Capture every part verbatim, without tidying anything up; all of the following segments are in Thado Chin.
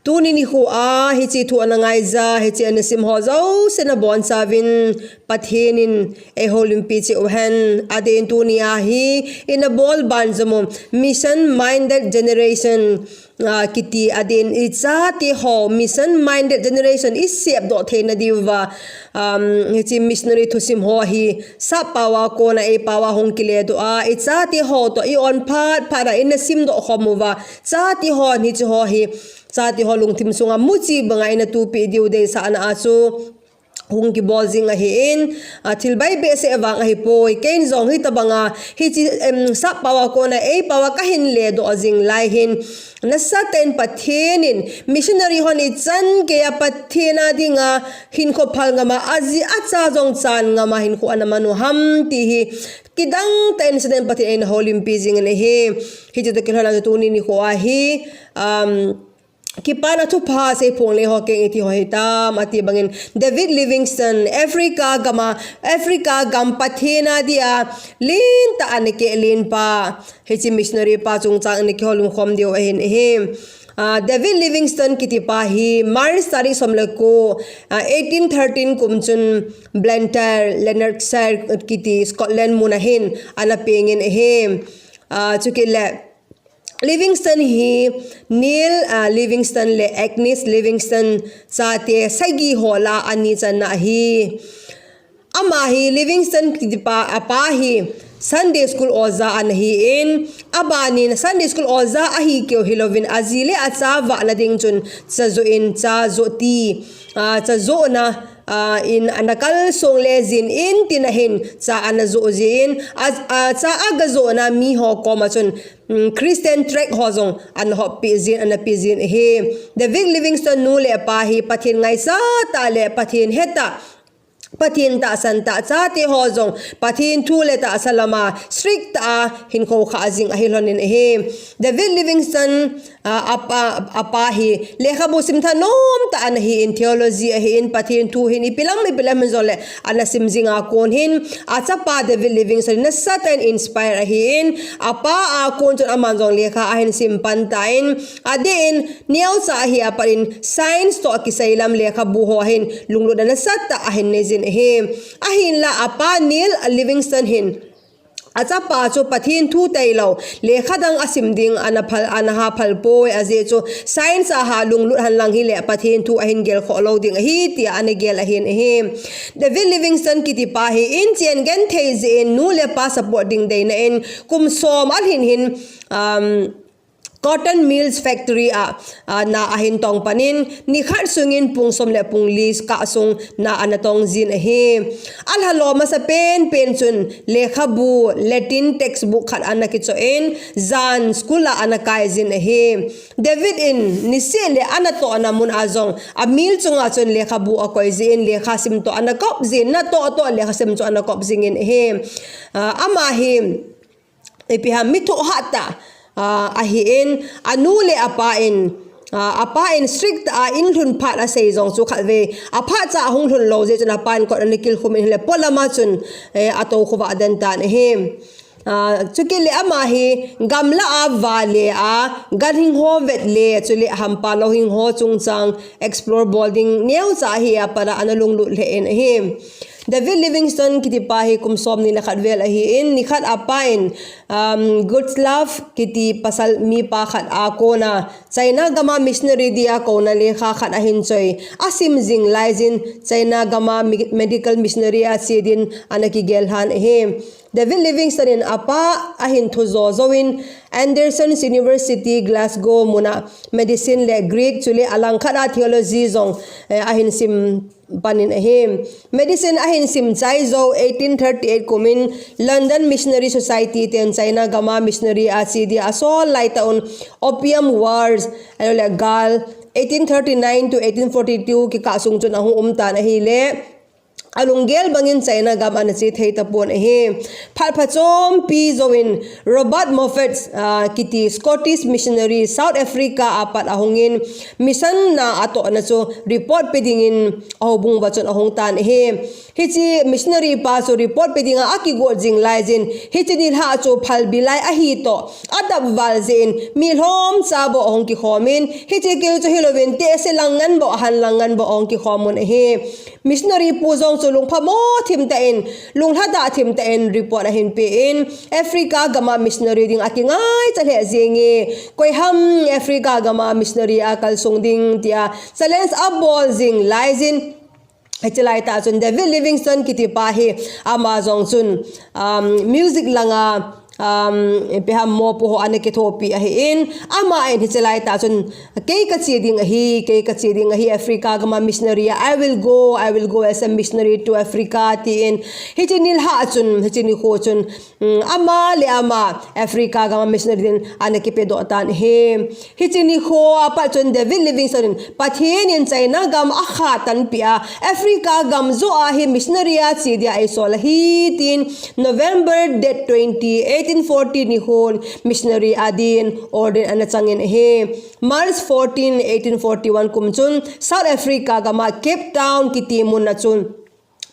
Tuni nikho a hiche thu ana ngaija, hiche ana sim ho jouse nabonchauvin Pathen in eihoulimpi cheh uhen. Adeh in tuni a hi ina bol banjom u, mission minded generation, ah, kiti adeh in ichate ho mission minded generation isepdoh theina diuva, um, hiche missionary thusim ho hi sap pao a kona eipao a hung kiledoh a, ichate ho toh i-on phat phat a ina simdoh khom uva, chate hon hiche ho hi, chate ho lungthim sunga muchi banga ina tupeh diu deisahna a chu hung kibol jing ahin, ah, thil bai behseh vang ahipoi. Keiin jong hitobanga hiche, em, sap pao a kona eipao a kahin ledoh jing lai hin, nasatah in Pathen in missionary hon ichan geiya Pathen a dinga hinkho phal ngam a, ajih acha jong chan ngam a hinkho ana man u ham ti hi kidang tah in nasatah in Pathen in eina houlimpi jing in ahi. Hiche toh kilhon a tuni nikho a hi, um, kipana thupha seiphong le ho keng iti ho hitam ati bangin David Livingstone, Africa gam a, Africa gam Pathen a dia lentah a ana kehlen pa, hiche missionary pa chungchang ina kihoulim khom diu ahin ahi. Ah, David Livingstone kiti pa hi March tarik som le ko, ah, eighteen thirteen kum chun Blantyre, Lanarkshire kiti Scotland mun a hin ana peng in ahi. Ah, chukit le Livingstone hi Neil, ah, Livingstone le Agnes Livingstone chate sagi ho lah a ani channa ahi. Ama hi Livingstone kiti pa, apa hi Sunday school oja ana hin, abanin Sunday school oja ahi keu hilouvin aji le acha vahna ding chun cha joh in, cha joh ti, ah, cha johna, ah, in ana kalsong le jin in tin a hin cha ana joh jin, a, a, cha aga johna mi ho koma chun, mm, Christian tract ho jong ana hoppi jin, ana pe jin ahi. David Livingstone nu le pa hi Pathen ngaisah tah le Pathen hetah, Pathen tahsan tah, chate ho jong Pathen thu le tahsa lama strict tah a hinkho khah jing ahi lhonin ahi. David Livingstone, ah, apa, apa hi lekhabu simtha nomtah ana hin, theology ahin, Pathen thu hin ipi lam, ipi lam hin jongle ana sim jing a kon hin, achapa David Livingstone nasatah in inspire ahin, apa a kon chun aman jong lekha ahin sim pan tan, adeh in neocha ahi a pat in science toh kisei lam lekhabu ho hin lunglutna nasatah ahin nei jin ahi. Ahinla apa Neil Livingstone hin achapa chu Pathen thu tailou lekha dang asim ding ana phal, ana ha phal poi, ajeh chu science a ha lunglut hen lang hile Pathen thu ahin gel khoh lou ding ahi tia ana gel ahin ahi. David Livingstone kiti pa hi inchen genthei jeh in nu le pa support ding deina in kum som alhin hin, um, Cotton Mills Factory a, ah, na ahin tong panin, nikhat sungin pung som le pung li kah sung na ana tong jin ahi. Alhalou masa penpen chun lekhabu, Latin textbook khat ana kichoh in, jan school a ana kai jin ahi. David in niseh le ana tohna mun a jong, a mill chunga chun lekhabu akoi jin, lekha sim toh ana kop jin, natoh toh lekha sim chu ana kop jingin ahi. Ah, ama hi, ipi ham, mi thohhat tah, ah, ahin, anu le apa in, ah, apa in strict tah a inlhun phat asei jong chu khatvei aphat cha ahung lhun lou jeh chun apa in kot ana kilkhum in hile polama chun, eh, atou khovah den tan ahi. Ah, chukit le ama hi gamla a vale a, ganhing ho vet le, chule hampa louhing ho chungchang explore bol ding neocha ahi a pat a ana lunglut lheh in ahi. David Livingstone kiti pa hi kum somni le khat vel ahin, nikhat apa in, um, Gustloff kiti pasal mipa khat a kona China gam a missionary dia kouna lekha khat ahin choi, asim jing laijin China gam a mi-, medical missionary a che din ana kigel lhan ahi. David Livingstone in apa ahin thu jo jouvin Anderson's University Glasgow mun a medicine le Greek chule alangkhat a theology jong, eh, ahin sim panin ahi. Medicine ahin sim chai jou eighteen thirty-eight kum in London Missionary Society ten China gam a missionary a che dia asol lai tah un Opium Wars, ahilou le gal, eighteen thirty-nine to eighteen forty-two kikah sung chun ahung um tan ahile, alunggel bangin China gam ana che thei tapon ahi. Phat phachompi jouvin Robert Moffat, ah, kiti Scottish missionary South Africa a pat ahungin mission na atohna chu report pe dingin a houbung uva chun ahung tan ahi. Hiche missionary pa chu report pe dinga akigot jing laijin, hiche nilhah chu phalbi lai ahi toh adap val jeh in, mi lhomcha bou ahung kikhomin, hiche keu chu hilouvin, tehse lang ngen bou, ahan lang ngen bou ahung kikhomun ahi. Missionary pu jong chu lungphamo thim tah in, lunglhadah thim tah in report ahin pe in, Africa gama missionary ding akingaicha lheh jenge, koiham Africa gama missionary a kalsung ding tia challenge abol jing laijin, hiche laitah chun David Livingstone kiti pa hi ama jong chun, um, music langa, um, ipi ham mopo ho ana kithopi ahin, aman hiche laitah chun kei kache ding ahi, kei kache ding ahi Africa gama missionary a, I will go, I will go as a missionary to Africa, tin, hiche nilhah chun, hiche nikho chun, um, ama le ama Africa gama missionary din ana kipedoh tan ahi. Hiche nikho a pat chun David Livingstone in Pathen in China gam akhatan peh a, Africa gam joh a hi missionary a che dia eisol ahi, tin November date twenty, eighteen forty nikhon missionary adin ordain ana changin ahi. March fourteen, eighteen forty-one kum chun South Africa gama Cape Town kiti mun a chun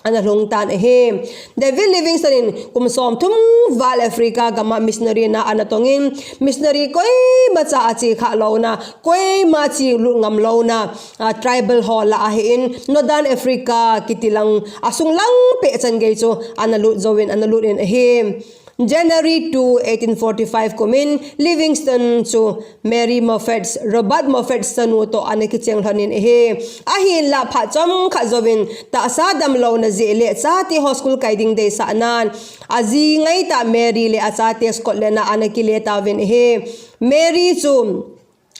ana lhung tan ahi. David Livingstone in kum somthum val Africa gama missionary na ana tongin, missionary koimacha ache khah louna, koima chelut ngam louna, ah, tribal ho lah ahin, Northern Africa kiti lang, asung lang peh chan gei chu ana lut jouvin, ana lut in ahi. January two, eighteen forty-five kumin Livingstone chu Mary Moffat, Robert Moffat chanu toh ana kicheng lhonin ahi. Ahinlah phat chomkhat jouvin tahsa damlouna jeh le chate ho school kai ding deisah nan, aji ngaitah Mary le achate Scotland a ana kile tauvin ahi. Mary chu,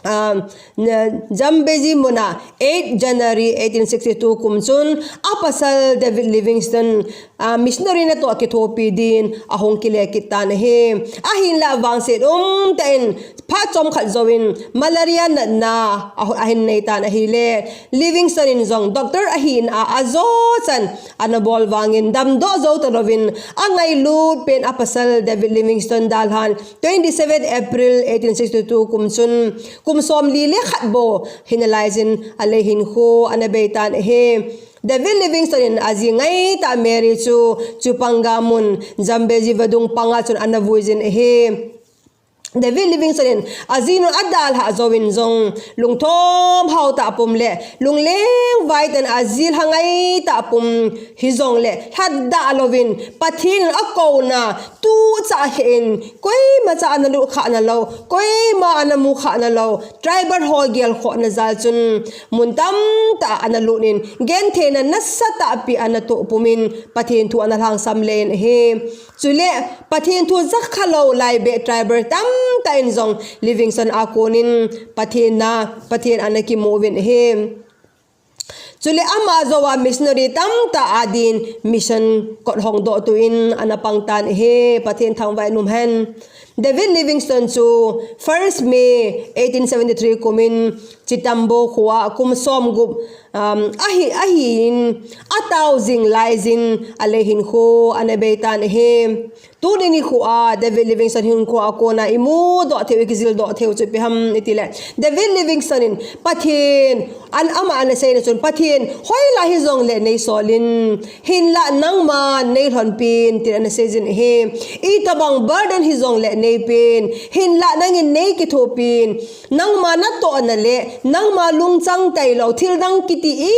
um, Zambezi muna eight January eighteen sixty-two kum chun apasal David Livingstone, ah, missionary natoh kithopi din ahung kile kit tan ahi. Ahinlah vangset umtah in phat chomkhat jouvin malaria natna a, ahin nei tan ahile, Livingstone in jong doctor ahina a, ajo chan ana bol vangin damdoh jou talouvin, angailut pen apasal David Livingstone dalhan twenty-seven April eighteen sixty-two kum chun kum somli le khat bou hina laijin alei hinkho ana bei tan ahi. David Livingstone in aji ngaitah Mary chu chupang gam mun Zambezi vadung panga chun ana vuijin ahi. David Livingstone in ajinu adalhah jouvin jong lungthom haotah pum le lungleng vaitah in aji lhangaitah pum hijongle lhadah louvin Pathen in akouna tuchah khen, koimacha ana lut khah nalou, koima ana mu khah nalou, tribal ho gelkhohna jal chun mun tamtah ana lut in, gentheina nasatahpi ana toh pumin Pathen thu ana lhangsam len ahi. Chule Pathen thu jakha lou lai beh tribal tamtah in jong Livingstone a konin Pathen na, Pathen ana kimu uvin ahi. Chule ama jouva missionary tamtah adin mission kot hongdoh tuin ana pang tan ahi, Pathen thangvah in um hen. David Livingstone chu first May eighteen seventy-three kumin Chitambo khoa kum somgup, um, ahi, ahin atao jing laijin alei hinkho ana bei tan ahi. Tuni nikhoa David Livingstone hinkhoa kona imudoh theiu, ikijildoh theiu chu ipi ham itile, David Livingstone in Pathen, an ama ana seina chun, Pathen, hoilai hijongle neisol in, hinlah nangman neilhonpin, tin ana seijin ahi. Itobang burden hijongle neipen, hinlah nangin neikithopin, nangma natohna le nangma lungchang tailou thildang kiti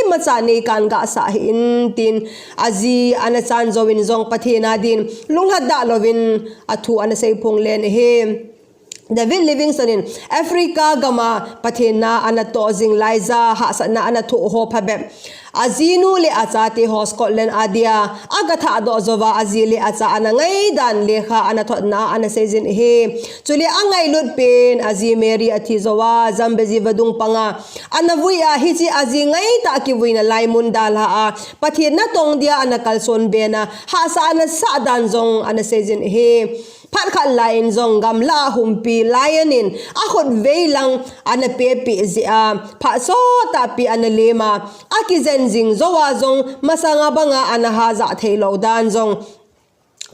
imacha neikan gahsah hih in, tin aji ana chan jouvin jong Pathen adin lunglhadah louvin athu ana seiphong len ahi. David Livingstone in Africa gama Pathen na ana toh jing laija hahsatna ana thoh ho phabep, ajinu le achate ho Scotland adia aga thahdoh jouva aji le acha ana ngaidan lekha ana thotna ana seijin ahi. Chule angailut pen aji Mary athi jouva Zambezi vadung panga ana vui a, hiche aji ngaitah kivuina lai mun dalha a Pathen natong dia ana kalson bena hahsa ana sah dan jong ana seijin ahi. Phat khat lai in jong gamla a humpi lion in a khut vei lang ana pepi jia, phat sot a pi ana lema, a kijen jing jou a jong masanga banga ana hajah thei lou dan jong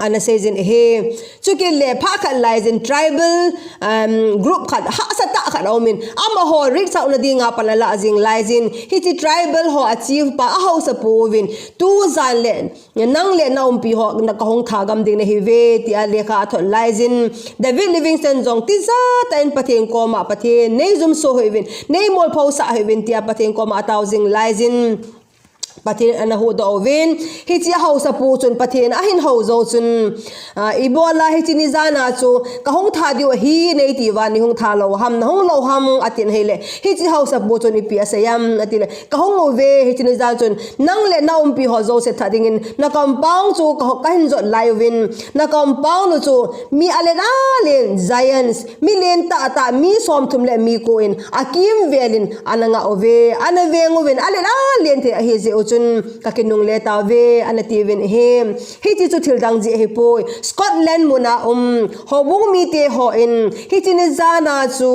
ana seijin ahi. Chukit le phat khat lai jin tribal, um, group khat hahsa tah khat a um in, amaho reach out na dinga pan ala jing lai jin, hiche tribal ho a chief pa a haosapu uvin, tujan le nang le na umpi ho na kahung thagam ding nahi uve, tia lekha athot lai jin, David Livingstone jong tijat a in Pathen koma, Pathen nei jumso hih uvin, nei molpho sah hih uvin, tia Pathen koma atao jing lai jin, Pathen ana huhdoh uvin, hiche haosapu chun Pathen ahin hou jou chun, ah, ibola hiche ni jan a chu kahung tha diu ahi nei tiu va, nei hung tha lou ham, na hung lou ham, atin ahile, hiche haosapu chun ipi asei am, atile, kahung uve, hiche ni jan chun, nang le na umpi ho jouse tha dingin, na compound chu ka, kahin jot lai uvin, na compound u chu mi alen alen, giants, mi len tah tah, mi somthum le mi ko in, akimvel in, ana nga uve, ana veng uvin, alen alen thei ahi jeh u chun, ka kinungle tauve, ana tiuvin ahi. Hiche chu thil dang jeh ahipoi. Scotland muna um, houbung mite hon, hiche ni jan a chu,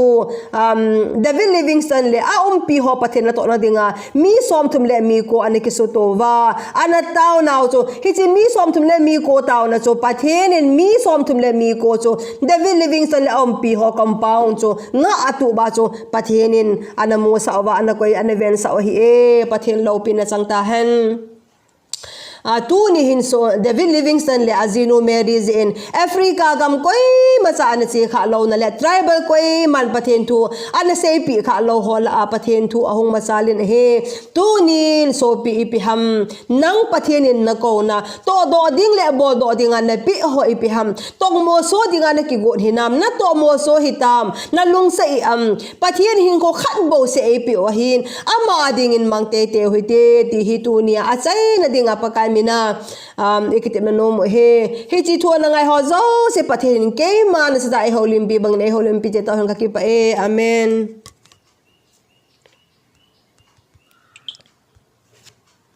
um, David Livingstone le a umpi ho Pathen natohna dinga, mi somthum le mi ko ana kisuto uva, ana taonau chu, hiche mi somthum le mi ko taona chu, Pathen in mi somthum le mi ko chu, David Livingstone le a umpi ho compound chu, nga atup a chu, Pathen in ana musah uva, ana koi, ana vensah u ahi e, Pathen loupina chang tahen. Ah, tuni hin so, David Livingstone le ajinu Mary jin Africa gam koima cha ana che kha louna le tribal koiman Pathen thu ana seipi kha lou ho lah a Pathen thu ahung machal in ahi. Tunin sopi ipi ham, nang Pathen in na kouna tohdoh ding le boldoh dinga na peh ho ipi ham, tohmo so dinga na kigot hinam, na tohmo so hitam, na lungsa i am, Pathen hinkho khat bou seh eipeh u ahin, ama dingin mang teitei u hite, ti hi tunia achaina dinga Pakai mina, um, ikitepna nom u ahi. Hiche thu ana ngai ho jouse Pathen in keima nasatah a eihoulimpi bangin eihoulimpi cheh tauhen, kakipah e. Amen.